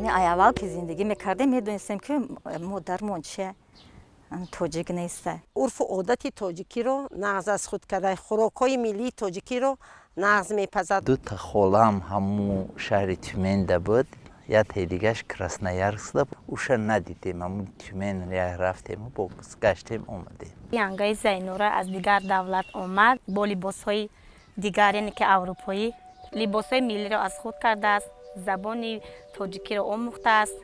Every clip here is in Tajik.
Аввал ки зиндагӣ мекардем, медонистем, ки модармон чи тоҷик нест. Урфу одати тоҷикиро нағз аз худ карда, хӯрокҳои миллии тоҷикиро нағз мепазад. Дута холам ҳаму шаҳри Тюменда буд, яктаи дигаш Красноярскда. Уша надидем, ҳаму Тюмен рафтему бо гаштем, омадем. Янгаи Зайнура аз дигар давлат омад бо либосҳои дигар, яъне ки аврупоӣ, либосҳои миллиро аз худ кардааст, забони тоҷикиро омӯхтааст.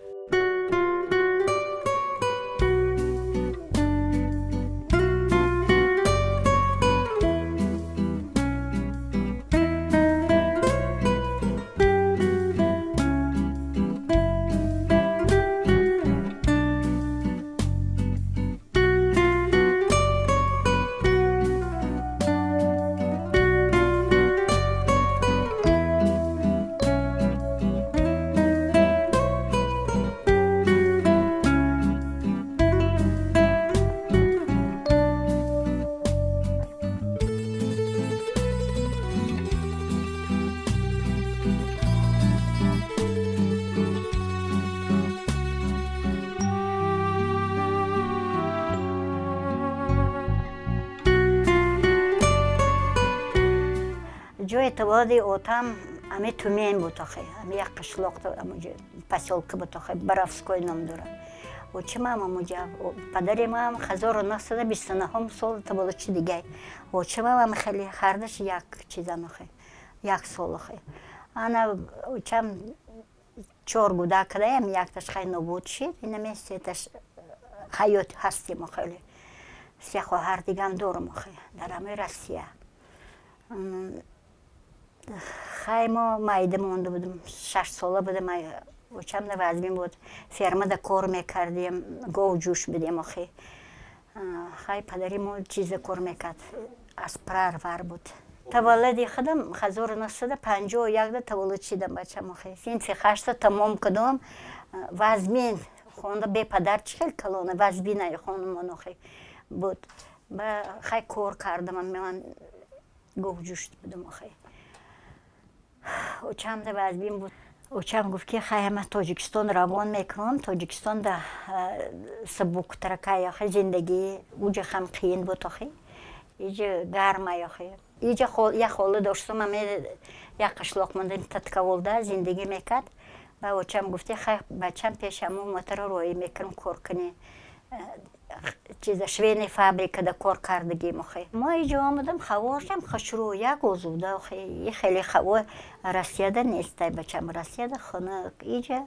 Ҷои таваллуди отам ами Тюмен буд, охи, ами як қишлоқ, посёлка буд, охи, Боровской ном дорад. Отчимам амуҷа, падари ман 1929 сол таваллуд шидигай. Отчимам ами хеле ҳардаш як чизан, охи, як сол, охи. Ана очам чор гудак кадаям, якташ хай нобуд шид, инаме сеташ ҳаёт ҳастем, охи. Се хоҳар дигам дорам, охи, дар ами Россия. Хай мо майда монда будем, 6 сола будем. Очам да вазмин буд, фермада кор мекардем, гов ҷӯш будем, охи. Хай падари мо чиза кор мекард, аспарвар буд. Таваллуди худам 1951-да таваллуд шидам, бачам, охи. Синфи ҳашта тамом кардам. Вазмин хонда, бепадар чӣ хел калона вазбинаи хонумон, охи, буд. Ба хай кор кардам, ман говҷӯш будам, охи. Очам да вазбин буд. Очам гуфт, ки хай ма Тоҷикистон равон мекунам, Тоҷикистон да сабуктаракай, охи, зиндагӣ. Уҷа хам қиин буд, охи, иҷа гармай, охи. Иҷа як хола доштам, аме як қишлоқ монда, Таткаволда зиндагӣ мекард. Ба очам гуфти: хай, бачам, пешаму матара роӣ мекунам, кор кунӣ. Чиза, швейная фабрикада кор кардагим, охи. Мо иҷо омадам, ҳавошам хушрӯ, як озуда, охи. И хеле ҳаво Россияда нестай, бачам, Россияда хунук. Иҷа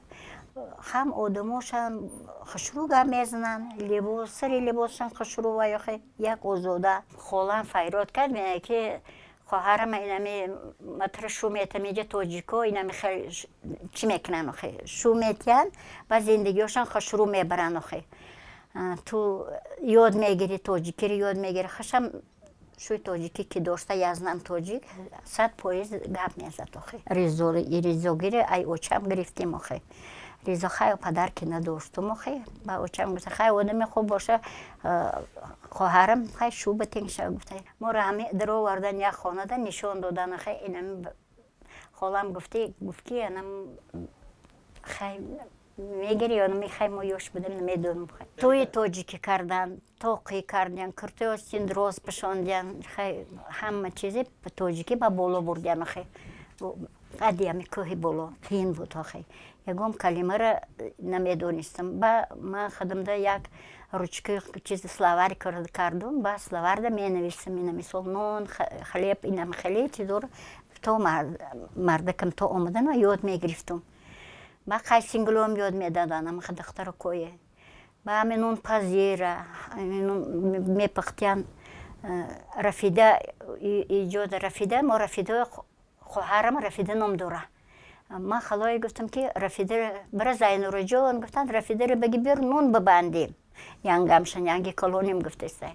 ҳам одамошам хушрӯ гап мезананд, либос, сари либосшон хушрӯ вай, охи, як озода. Холам файрод кард, меяд, ки хоҳарам, инами матра шу метам, иҷа тоҷико инами чӣ мекунанд, охи, шу метиҳанд ва зиндагиҳошон хушрӯ мебаранд, охи. Ту ёд мегирӣ, тоҷикиро ёд мегирӣ. Хашам шӯи тоҷикӣ ки дошта, язнам тоҷик 100% гап мезад, охи. Ризогири ай очам гирифтем, охи. Ризо хай падар ки надоштум, охи. Ба очам гуфта: хай, одами хуб боша хоҳарам, хай шу батингша, гуфта. Моро ҳами даровардан, як хонада нишон додан, охи. Инами холам гуфти, гуфт, ки анам хай мегири ё намехай. Мо ёш будем, намедонам. Тӯи тоҷикӣ кардан, тоқӣ кардян, куртаи остин дроз пӯшондян, хай ҳама чизе тоҷикӣ ба боло бурдян, охи. Қади ами кӯҳи боло қиин буд, охи. Ягон калимаро намедонистам. Ба ман худамда як ручка, чиз, словарь кардум, ба словарда менависам, ина мисол нон, хлеб, инам хеле чизоро то мардакам то омадан ёд мегирифтум. Ба қайсинглом ёд медодан, ама духтаро кое. Ба ами нон пазира мепахтян. Рафида иҷод, Рафида, мо Рафида, хоҳарам Рафида ном дора. Ман халое гуфтам, ки Рафида бира, Зайнураҷон гуфтанд, Рафидаро баги биёр, нон бибандем. Янгамшан, янги колоним гуфтеста.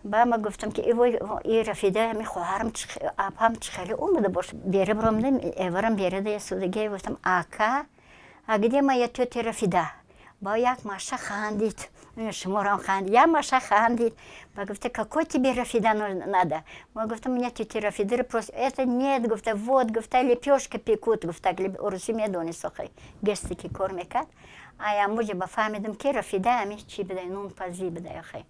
Ба ма гуфтам, ки и Рафида ами хоҳарам, апам чӣ хеле омада бош. Бера биромдем, эварам берада ясудаге, гуфтам: ака, а где моя тетя Рафида? Ба як маша хандид, шуморам хандид, як маша хандид. Ба гуфта, какой тебе рафида надо? Ма гуфта, меня тетя Рафида просит. Это нет, гуфта, вот, гуфта, лепешка пекут, гуфта, урусӣ медонист охи, гести ки кор мекард. Ай амуҷа ба фаҳмидам, ки рафида ами чӣ бидай, нунпазӣ бидай охи.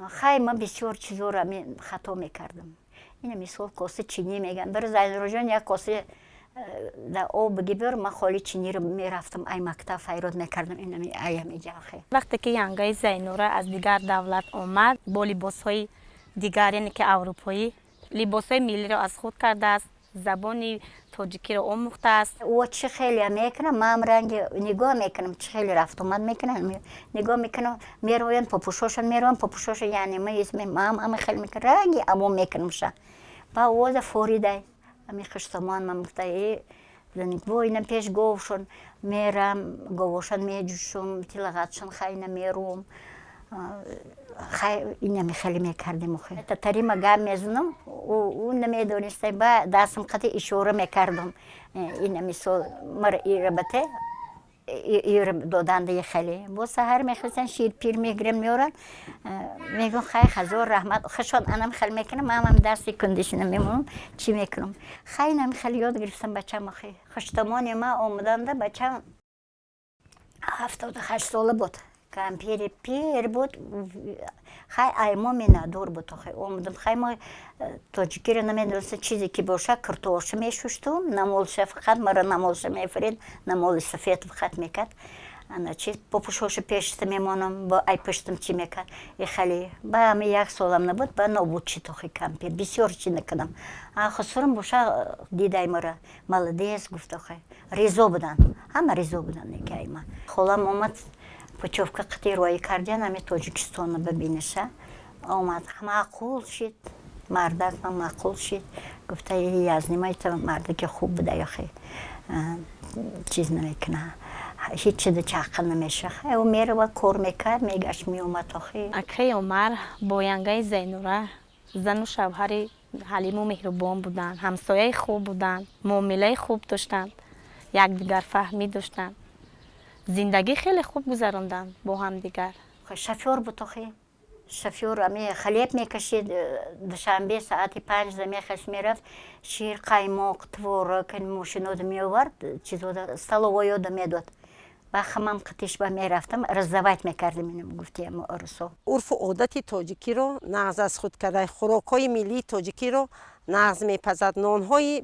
Хай, ман бисёр чизоро хато мекардам. Ина мисол, коса чинӣ меган. Бір Зайнуроҷон як коса дар об бигибёр, ман холи чиниро мерафтам, ай мактаб файрод мекардам, инами аями ҷахе. Вақте ки янгаи Зайнура аз дигар давлат омад бо либосҳои дигар, яъне ки аврупоӣ, либосҳои миллиро аз худ кардааст, забони тоҷикиро омӯхтааст. О, чӣ хеле мекунам, ман ранги нигоҳ мекунам, чӣ хеле рафтомад мекунам, нигоҳ мекунам, мероянд попушошон, мероянд попушошон, яъне ман ама хеле мекунам, ранги амо мекунам ша. Ба овоза форидай ами хиштомон ман гуфта, э во, ина пеш говшон мерам, говошон меҷӯшум, тилағатшон, хайна мерум. Хай, инами хеле мекардем охи. Татарима гап мезанам, ӯ намедониста, ба дастам қати ишора мекардам. Ина мисол, мара ирабате ира доданда хеле. Бо саҳар мехостан, шир пир мегирем, меоранд. Мегӯм, хай, ҳазор раҳмат. Хашон анам хел мекунам, ман дасти кондишна мемонам, чӣ мекунам. Хай, инам хеле ёд гирифтам бачам охи. Хуштомони ма омаданда бачам 78 сола буд. Кампири пир буд, хай, аймо минадор буд охи. Омадам, хай, мо тоҷикиро намедониста, чизе ки боша, киртоша мешуштум, намолша, фақат мара намолша мефарид, намоли сафед фақат мекард. Ана чи попушоша пешта мемонам, бо ай пуштам чӣ мекард. И хеле ба ами як солам набуд, ба нобуд шид охи кампир, бисёр чӣ накардам. А хусурам боша дидай мара, молодец гуфт охи. Ризо буданд, ҳама ризо буданд ки ай ма. Холам омад, путёвка қити роӣ кардян ами Тоҷикистонро бибиниша. Омад, маъқул шид, мардак ма маъқул шид. Гуфта, язнимайта мардаки хуб буда охи. Чиз намекуна. Ҳеҷ чида чаққа намеша. Ӯ мерава, кор мекард, мегашт, меомад охи. Акаи Омар бо янгаи Зайнура зану шавҳари ҳалиму меҳрубон буданд, ҳамсояи хуб буданд, муомилаи хуб доштанд, якдигарфаҳмӣ доштанд, зиндагӣ хеле хуб гузаронданд бо ҳамдигар. Шофёр буд охи. Шофёр ами хлеб мекашид, Душанбе соати 5 мехаст, мерафт, шир, қаймоқ, творог, мошинода меовард, чизода столовоёда медод. Ба хамам қитиш ба мерафтам, раздавать мекардем, инам гуфтиам орусо. Урфу одати тоҷикиро нағз аз худ карда, хӯрокҳои миллии тоҷикиро нағз мепазад, нонҳои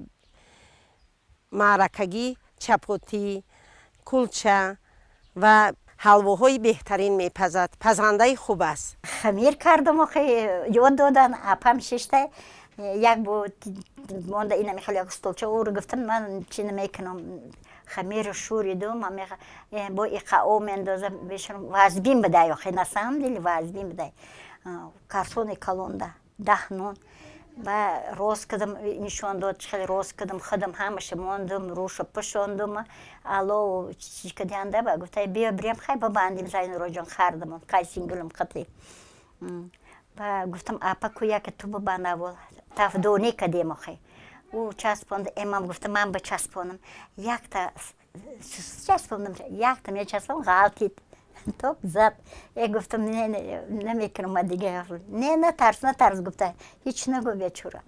маъракагӣ, чапотӣ, кулча ва ҳалвоҳои беҳтарин мепазад. Пазандаи хуб аст. Хамир кардам охи, ёд додан, апам шишта як бо монда, ина мехел як столча, ӯро гуфтам, ман чӣ намекунам, хамиру шӯридум, бо иқао мендозам, бешарам вазбин бидай охи, на самом деле вазбин бидай. Картони калонда 10 нон ба рост кардам, нишон дод, чӣ хеле рост кардам, худам ҳамаша мондум, рӯша пӯшондум, ало чӣ кардианда, ба гуфта, биё бирем, хай, бабандим, Зайнуроҷон, хардамон қайсингулум қати. Ба гуфтам, апа ку яке ту бибанд аввал. Тафдонӣ кардем охи. Ӯ часпонд, эмам гуфта, ман бичаспонам. Якта часпондам, якта мечаспонам, ғалтид. Топ зад. Э, гуфтам, не, намекунам ма дига. Не, натарс, натарс, гуфта. Ҳеҷ нагӯ бечура.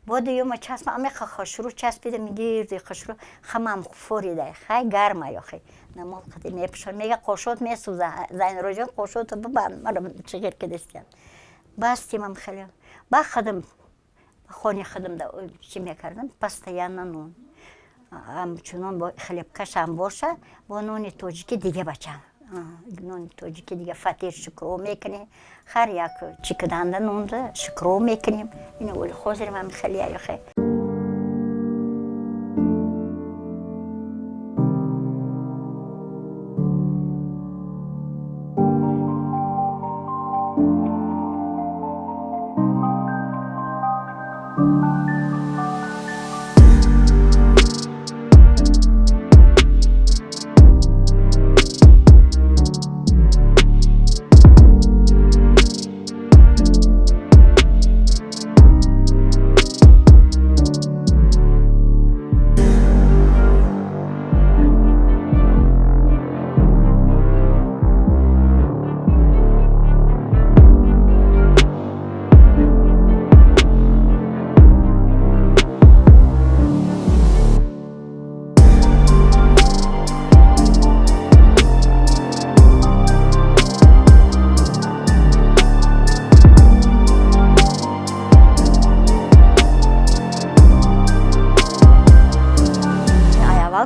Бо дуюма часпам, амиқа хошрӯ часпидам, гирди хошрӯ, хамам форидай. Хай, гармай охи. Намол қати мепӯшон, мега қошот месӯза. Зайнуроҷон, қошото бибанд, мара чиғир кидистян. Бастимам хеле. Ба худам хони худам чӣ мекардам, постоянно нон. Ҳамчунон бо хлебкашам боша, бо нони тоҷикӣ дига бачам. Нони тоҷикӣ дига фатир шукро мекунем. Ҳар як чӣ киданда нонда шукро мекунем. Ина оли ҳозирам ҳам хеле охи.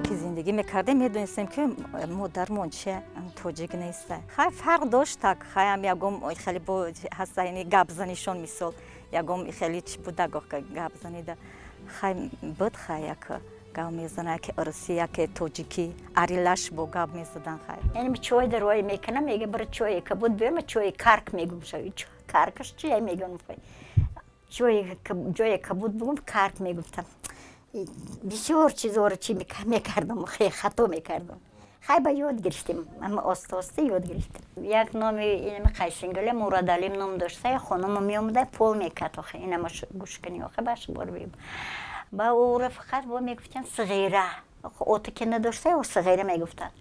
Аввал ки зиндагӣ мекардем, медонистем, ки модармон чи тоҷик неста. Хай, фарқ дошт так, хаям ягон хеле бо ҳаста гапзанишон, мисол, ягон хеле чи буда, гап занида хай буд, хай як гап мезана, яке русӣ, яке тоҷикӣ арилаш бо гап мезадан, хай. Яъне чой дарои мекунам, мега: «Бира, чое кабуд биёма». Чои карк мегум, каркаш чия мегум, ҷое кабуд бугум, карк мегуфтам. Бисёр чизоро чи мекардам, хато мекардам. Хай, ба ёд гирифтем, ама оста оста ёд гирифтем. Як номи инами қайсингале Мурадалим ном дошта, хонумо меомада, пол мекард. Охе, инама гӯш кани, охе, баш бор ба ӯро фақат бо мегуфтанд сғира, ота ки надошта, ӯ сғира мегуфтанд.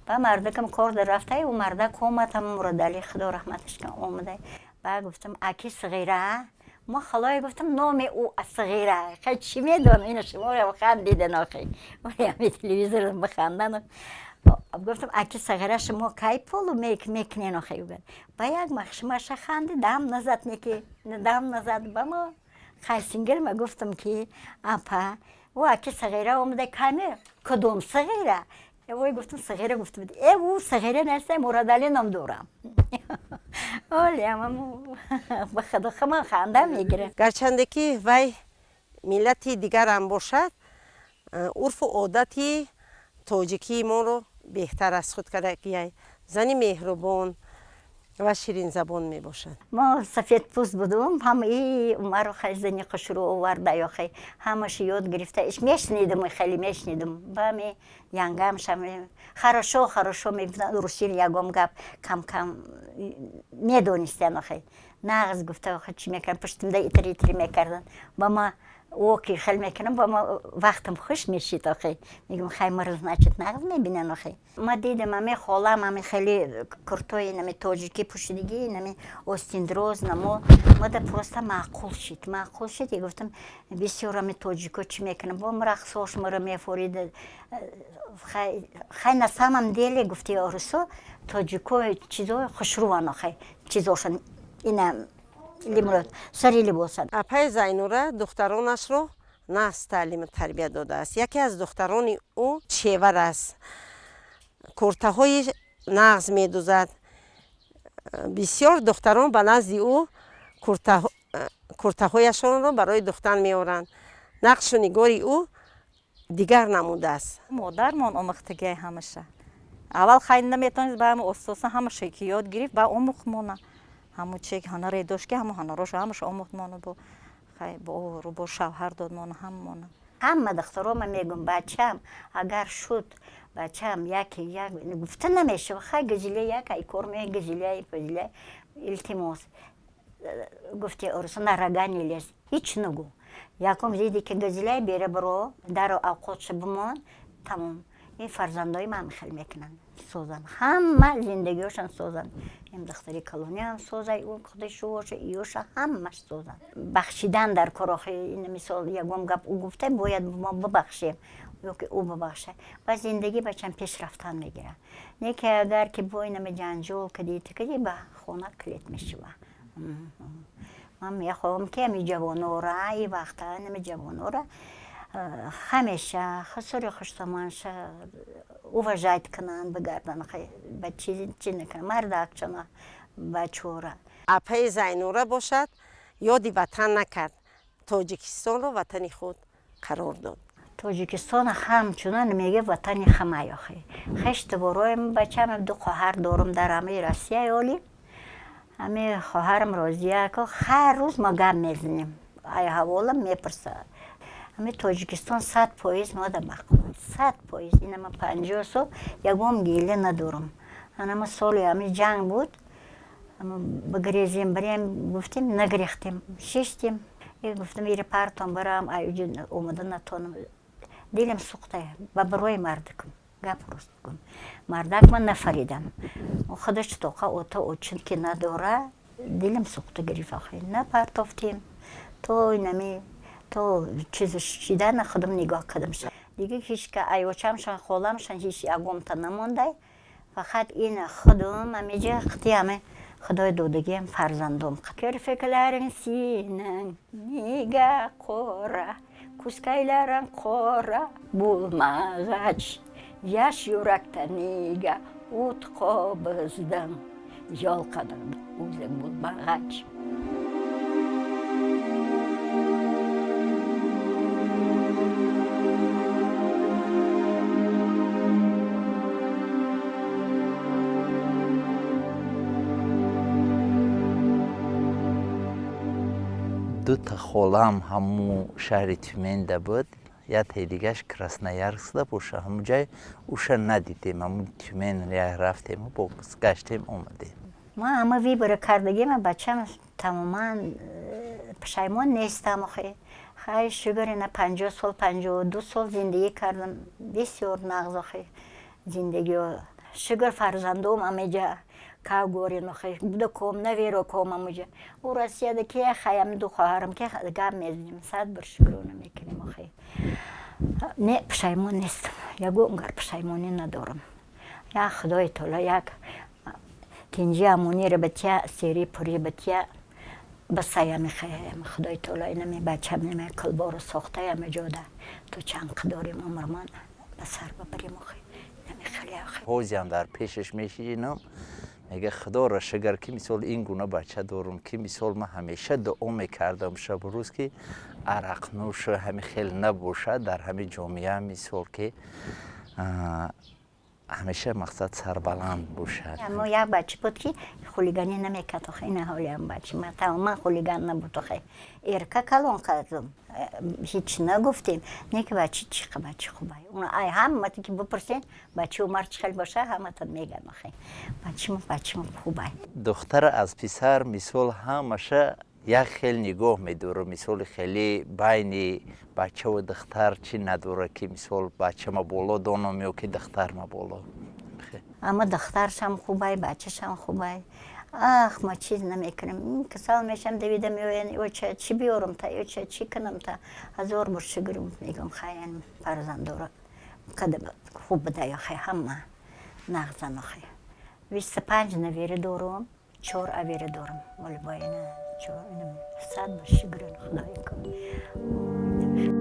Ба мардакам кор дар рафта, ӯ мардак омад, ҳама Мурадали, худо раҳматаш кун, омада, ба гуфтам: «Аки сғира». Ма халое гуфтам, номи ӯ сғира. Хай, чӣ медонам, ина шумо хандидан, охи ами телевизор бихандан. Гуфтам: «Аки сағира, шумо кай полу мекунен?» Охи, ба як махшмаша ханди, дам назад, неки дам назад. Ба мо хайсингил ма гуфтам, ки апа, ӯ аки сағира омада, каме кудом сағира? Вой, гуфтам, сағира гуфта буд. Э, ӯ сағира неста, Мурадали ном дорам. Олиам ба худо ман ханда мегирам. Гарчанде ки вай миллати дигарам бошад, урфу одати тоҷикии моро беҳтар аз худ карда, зани меҳрубон ва ширинзабон мебошад. Мо сафедпӯст будум, ҳамаи маро хай зани хушрӯ оварда, ёхе ҳамаша ёд гирифта. Иш мешунидум, хеле мешунидум, ба ме янгам шам хорошо, хорошо мегуфтанд. Русир ягом гап кам кам медонистан, охе нағз гуфта, охе чӣ мекардам, пуштимда итри итри мекарданд. Ба ма оки хел мекунам, ба ма вақтам хуш мешид. Охе, мегум, хай, маро, значит, нағз мебинан. Охе, ма дидам, ами холам ами хеле куртои нами тоҷикӣ пӯшидагӣ, нами остиндроз намо мада просто маъқул шид, маъқул шид. Гуфтам, бисёр ами тоҷико чӣ мекунам, бо рақсош маро мефорид. Хай, на самом деле, гуфти орусо, тоҷико чизои хушрӯван, охе чизошон ина сари либосад. Апаи Зайнура духтаронашро нағз таълиму тарбия додааст. Яке аз духтарони ӯ чевар аст, куртаҳои нағз медузад. Бисёр духтарон ба назди ӯ куртаҳояшонро барои духтан меоранд. Нақшу нигори ӯ дигар намудааст. Модармон омӯхтагиай ҳамаша. Аввал хай наметавонист, ба остоса ҳамаша ки ёд гирифт, ба омӯхтмона. Ҳамун чи ҳунаре дошт, ки ҳамун ҳунарош ҳамаша омӯхтмона, бо хай бо рӯ бо шавҳар додмона ҳаммона. Ҳама духтарома мегум: «Бачам, агар шуд, бачам, яке як гуфта намешава, хай газилия як ай кор ме газилия фазилия, илтимос, гуфти орусо, на рога не лезь, ҳеч нагу. Якум диди ки газилия бера, биро дару авқотша бимон, тамом». Ин фарзандои ман хел мекунанд, созанд, ҳама зиндагиҳошон созанд. Ин духтари калониам созай, ӯ худи шувоша иёша ҳамаш созанд. Бахшидан дар кор, охи ин мисол ягон гап ӯ гуфта, бояд мо бибахшем ё ки ӯ бибахша, ба зиндагӣ бачам пеш рафтан мегирад. Не ки агар ки бо инаме ҷанҷол кадӣ, кадӣ, ба хона килет мешава. Ман мехоҳам, ки ами ҷавонора и вақта инами ҷавонора ҳамеша хусури хуштоманша уважать кунанд, бигарданд, ба чи накунанд, мардакчона бачора. Апаи Зайнура бошад, ёди ватан накард, Тоҷикистонро ватани худ қарор дод. Тоҷикистон ҳамчунон мега ватани ҳамай. Охи, хештубороем, бачам, ду хоҳар дорум дар ҳамаи Россияи олӣ. Ҳами хоҳарам Розияко ҳар рӯз мо гап мезанем, ай ҳаволам мепурсад. Ҳами Тоҷикистон 100% мода маъқул, 100%. Инама 50 сол ягон гила надорам. Анама соли ҳами ҷанг буд, бигрезем, бирем гуфтем, нагирехтем, шиштем. Гуфтам, ире партом барам, ай омада натонам, дилам сӯхта ба барои мардакам. Гап рост бигӯм, мардак ман нафаридам, худаш тоқа ото очин ки надора, дилам сӯхта гирифт. Охи, напартофтем то инами то чиз шидана, худам нигоҳ кардам. Дига ҳечка айочамшан, холамшан ҳеч ягомта намондай, фақат ин худум амиҷа қити ами худои додагиам фарзандом. Кирпикләрең синең нигә кара? Күзкәйләрең кара булмагач, яшь йөрәктә нигә ут кабыздың, ялкының үзең булмагач. Дута холам ҳаму шаҳри Тюменда буд, яктаи дигаш Красноярскда боша. Ҳаму ҷай уша надидем, ҳаму Тюмен рафтему гаштем, омадем. Ма ҳама выбора кардагима, бачам тамоман пушаймон нестам. Охи, хай, шукр, ина 50 сол, 52 сол зиндагӣ кардам, бисёр нағз, охи, зиндагио, шукр. Фарзандом амеҷа кав горин, охи, буда ком наверо ком амуҷа у Россияда ки хаям ду хоҳарам ки гап мезанем, сад бор шукрона мекунем. Охи, не, пушаймон нестам, ягон гар пушаймонӣ надорам. Як Худои таоло як тинҷи амонира батия, сери пури батия, басая мехоҳем. Худои таоло инами бачам наме кулборо сохтаям ҷода то чанд дорим, умрмон ба сар бабарем, охи, намехеле, охи. Ҳозиам дар пешаш мешинам, мега: «Худоро шукр, ки мисол ин гуна бача дорум, ки мисол ман ҳамеша дуо мекардам шабу рӯз, ки арақнӯшу ҳами хел набошад дар ҳами ҷомеа, мисол ки ҳамеша мақсад сарбаланд бошад». Аммо як бача буд, ки хулиганӣ намекард, охи, ина ҳолиам бача ма тамоман хулиган набуд, охи. Эрка калон кардум, ҳеҷ нагуфтем, не ки бача чӣ бача хубай. Ай ҳамата ки бипурсен, бача Умар чӣ хел боша, ҳаматон меган: охи, бачамо, бачамо хубай. Духтара аз писар мисол ҳамаша як хел нигоҳ медорам. Мисоли хеле байни бачаву духтар чӣ надора, ки мисол бачама боло донам ё ки духтарма боло. Аммо духтаршам хубай, бачашам хубай. Ах, ма чиз намекунем, касал мешам, давида меоян: «Оча, чӣ биёрам та? Оча, чӣ кунам та?» Ҳазор бор шукр мегӯм. Хаян, фарзандора када хуб буда, охи, ҳама нағзан, охи. 25 навера дорум, чор авера дорум. Оли боина чор, сад бор шукр, Худои кун.